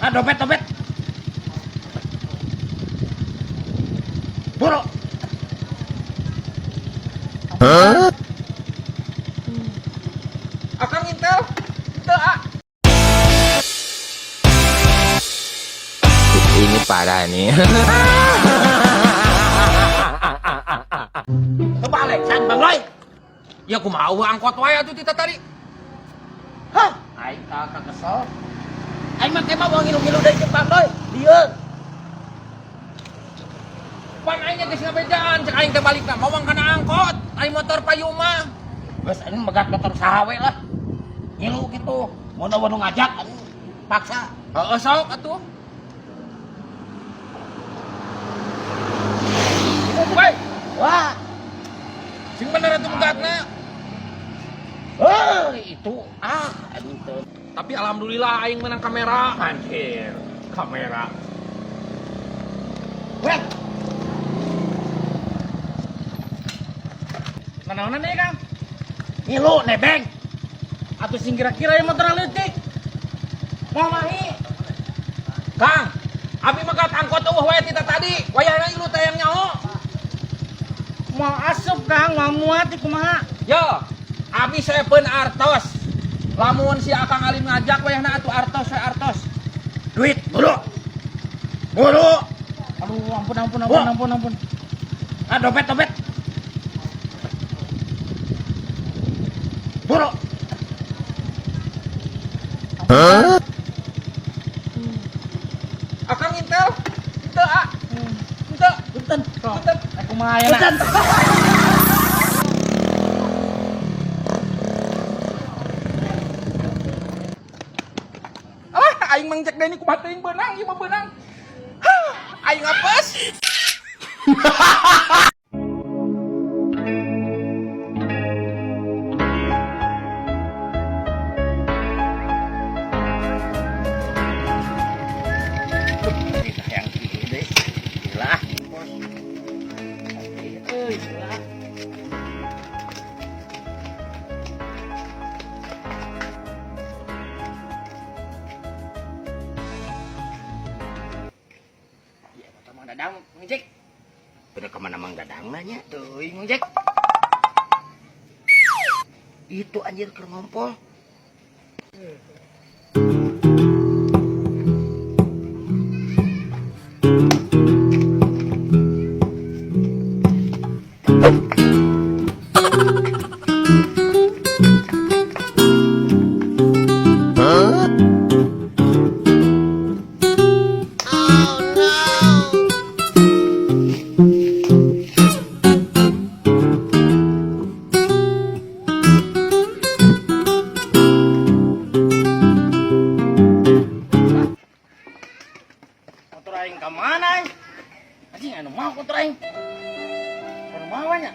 Ah, dompet, dompet. Buru. Hah? Akang intel. Teu ah. Ini parah nih. Kebalik san Bang Roy. Ya kumaha eueuh angkot wae atuh ti tadi. Hah, aing ka kesel. Aing mah mah mau ngilu-ngilu deui jeung Bang Roy. Lieur. Pan aing geus ngabejaan cek aing teh balikna mawang kana angkot, aing motor payu mah. Geus aing megat motor saha we lah. Ngilu gitu. Mun eueuh nu ngajak aing paksa. Heeh sok atuh. Woi, Wah, sing bener atuh megatna. eh itu ah anjing teu. Tapi alhamdulillah aing menang kamera. Anjir, kamera. Weh, Nanaonan nih Kang? ngilu nebeng. Atuh sing kira-kira yang motor leutik. Mau mahi. Kang, abi megat angkot eueuh wae ti tadi. Wayahna ilu teh yang nyaho. Mau asup Kang, mau muat di kumaha? Yo, abi sepen artos. Lamun si Akang Alim ngajak wayahna atuh artos we artos. Duit, buru. Buru. Aduh, ampun ampun ampun Wah. ampun ampun. Ah, dompet, dompet. Buru. Hah? Akang intel. Teu ah. Teu. Punten. Punten. Eh kumaha ya? Punten. Alah, aing Mang Jack Denny kumaha teuing beunang, ieu mah beunang. Hah, aing apes. Yang gede. Gila, bos. Euy, gila. Ya, motor Mang Dadang, Mang Jack. Bener kemana Mang Dadang nanya? Teuing Mang Jack. Itu anjir keur ngompol. Hah? Motor aing ka mana aing? Anjing anu mau motor aing. Anu mau nya.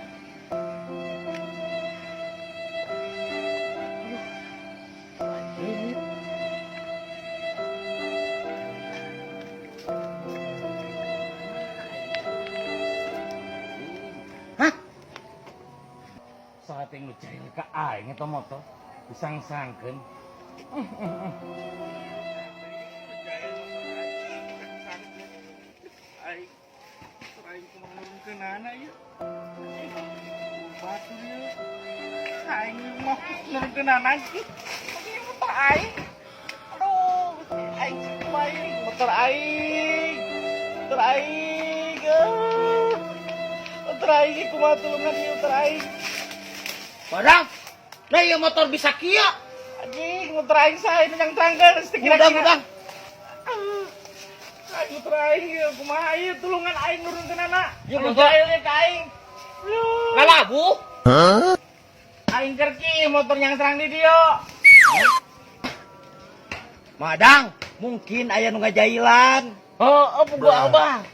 Aduh. Anjing. Hah? Saat yang lu jahil ka aing eta motor disang-sangkeun. Aing aing kumaha nurunkeunana ieu. Batur ieu. Aing mau nurunkeunana ieu. Tapi motor aing. Aduh, aing kumaha ieu motor aing. Motor aing. Ah. Motor aing kumaha tulungan ieu motor aing. Barang. Nah, ieu motor bisa kieu. Anjing, motor aing saya ini yang terangkan Udah, udah. Aing motor aing ieu kumaha ieu tulungan aing nurunkeunana. Ieu Anu boga. jahil ka aing. Aduh. Ngalabu. Hah? Aing kerki motor yang serang di dia. Madang, mungkin aya nu ngajailan. Oh, oh pugu abah.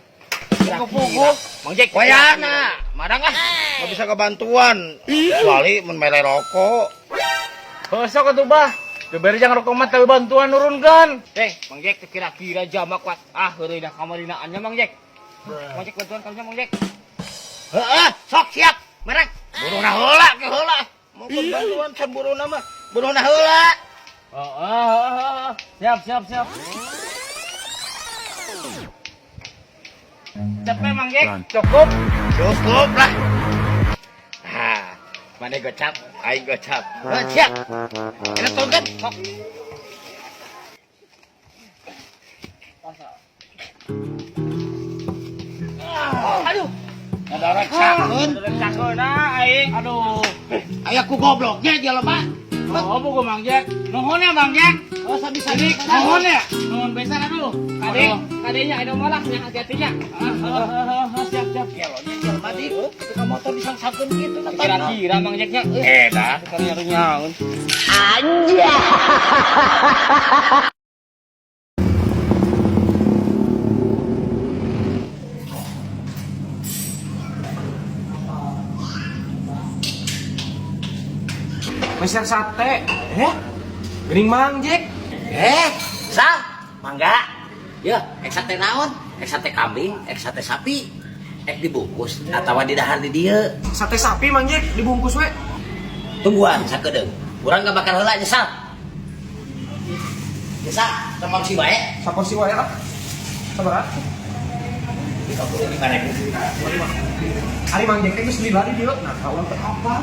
Pugu-pugu. Mang Jack, wayana. Madang ah. Nggak bisa kebantuan. Kecuali mun mere rokok. Oh, sok atuh bah. Diberi jangan rokok mah tapi bantuan nurunkan. Eh, Mang Jack kira-kira jamak kuat. Ah, heureui dah kamarinaannya Mang Jack. Mang Jack bantuan karunya Mang Jack. Heeh, sok siap. Merek. Buruna heula ke heula. Mau bantuan can buruna mah. Buruna heula. Oh, oh, oh, oh. Siap, siap, siap. Cepet Mang Jack, Cukup. Cukup lah. Ah, mana gocap, aing gocap. Oh, siap. Enak tuh kan? Sok. Aduh, Ada cakeun. cakeun ah aing. Aduh. Aya ku gobloknya jelema. Oh, buku Mang Jack. Nuhun ya Mang Jack. Oh, sami-sami. Nuhun ya. Nuhun besan aduh. Kade, kadenya anu malah nya hati-hatinya. Siap, siap. Kelonya jelema di ketika motor disangsangkeun kitu. Kira-kira Mang Jacknya. Eh, dah. Karunya-runyaun. Meser sate. Eh? Gering Mang Jack. Eh, sal, mangga. Ya, ek sate naon? Ek sate kambing, ek sate sapi. Ek dibungkus atawa didahar di dieu. Sate sapi Mang Jack dibungkus we. Tungguan sakedeung. Urang gak bakal heula nyesal. Nyesal, sama si wae. Saporsi wae lah. Sabaraha? 55.000. Ari Mang Jack teh geus lila di dieu. Nah, urang teh apa?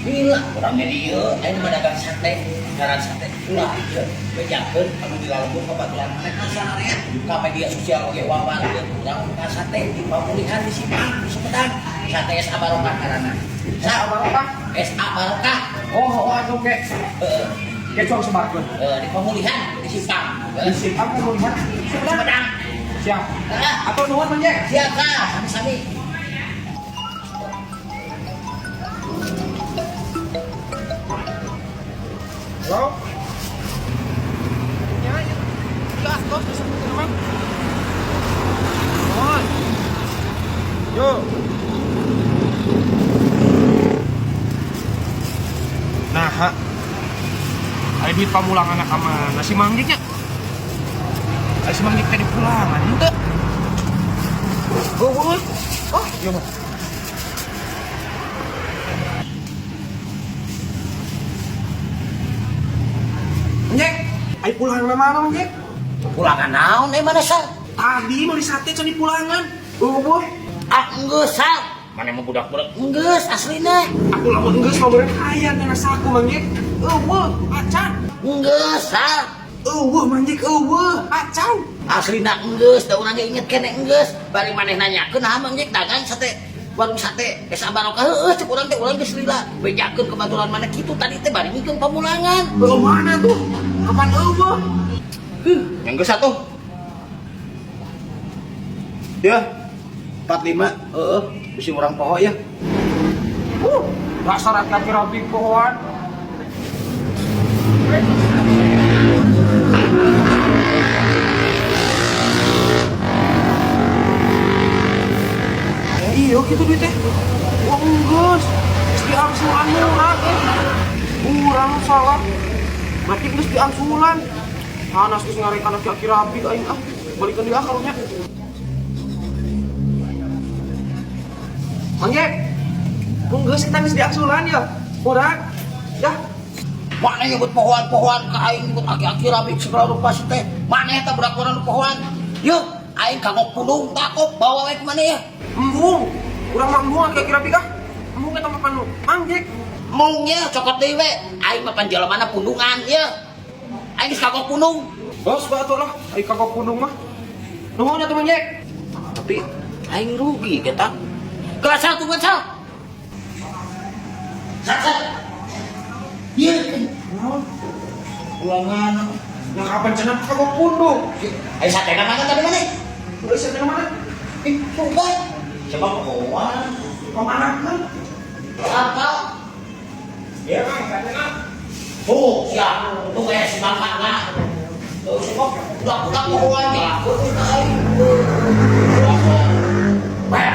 Gila, urang ge dieu, aing mah dagang sate, ngaran sate. Ulah dieu, bejakeun anu di lalembur ka baturan mereka area. Ka media sosial oge wawan ieu urang buka sate di Pamulihan di Simpang di Sumedang. Sate SA Barokah ngaranna. SA Barokah. SA Barokah. Oh, oh atuh ke. Heeh. Ke cuang sebarkeun. Di Pamulihan di Simpang. Di Simpang Pamulihan Sumedang. Sumedang. Siap. Heeh. Atur nuhun Mang Jack. Siap lah, sami-sami. Halo. Ya, ya. Ya, tos disebutkeun Mang. Nuhun. Yo. Nah, ha. Ari duit pamulangan ka mana si Mang Jack nya? Ari si Mang Jack teh dipulangan henteu. Oh, oh, oh, iya mah. Jack, ai pulangan mana Mang Jack? Pulangan naon eh mana sal? Tadi meuli sate can dipulangan. Eueuh, Ah, enggeus sal. Mana mau budak-budak enggeus aslina. aku lamun geus mah meureun aya dina saku Mang Jack. Eueuh, acan. Enggeus sal. Eueuh Mang Jack, eueuh, acan. Aslina enggeus, da urang ge inget keneh enggeus. Bari maneh nanyakeun nah Mang Jack dagang sate warung sate SA Barokah heueuh cek urang teh urang geus lila. Bejakeun ke baturan maneh kitu tadi teh bari ngikeun pamulangan. Eueuh mana tuh? Kapan eueuh? Yang geus atuh. Ya, 45, heeh, bisi urang poho ya. Dasar aki-aki rapi pohoan. Iya gitu duitnya. Wah enggeus. Geus diangsulan murah eh. Urang salah. Berarti geus diangsulan. Hanas geus ngarekan aki-aki rapi aing ah. Balikeun deui ah karunya. Mang Jack. Enggeus kita geus diangsulan ya. Murah. Ya. Mana nyebut pohoan-pohoan ka aing nyebut aki-aki rapi segala rupa si teh. Mana eta budak urang nu pohoan? Yeuh, aing kagok pundung takop bawa we ka mana ya? Embung. Urang mah embung aki-aki rapi kah? Embung eta mah panu. Mang Jack. Mung nya cokot deui we. Aing mah panjelemana pundungan ye. Aing geus kagok pundung. Bos batu lah, ai kagok pundung mah. Nuhun atuh Mang Jack. Tapi aing rugi kita. Kelas satu kan sal. Sat sat. Ieu Naon? ulangan. Nah kapan cenah kagok pundung? Aing satena mana tadi mana? Udah satena mana? Ih, bukan. Coba pohoan. Pemanakan. Apa? Iya Kang, satena. Tuh, siap. Tuh kayak si bapak nggak. Tuh, si bapak budak-budak pohoan ya. Terus aing. Beh.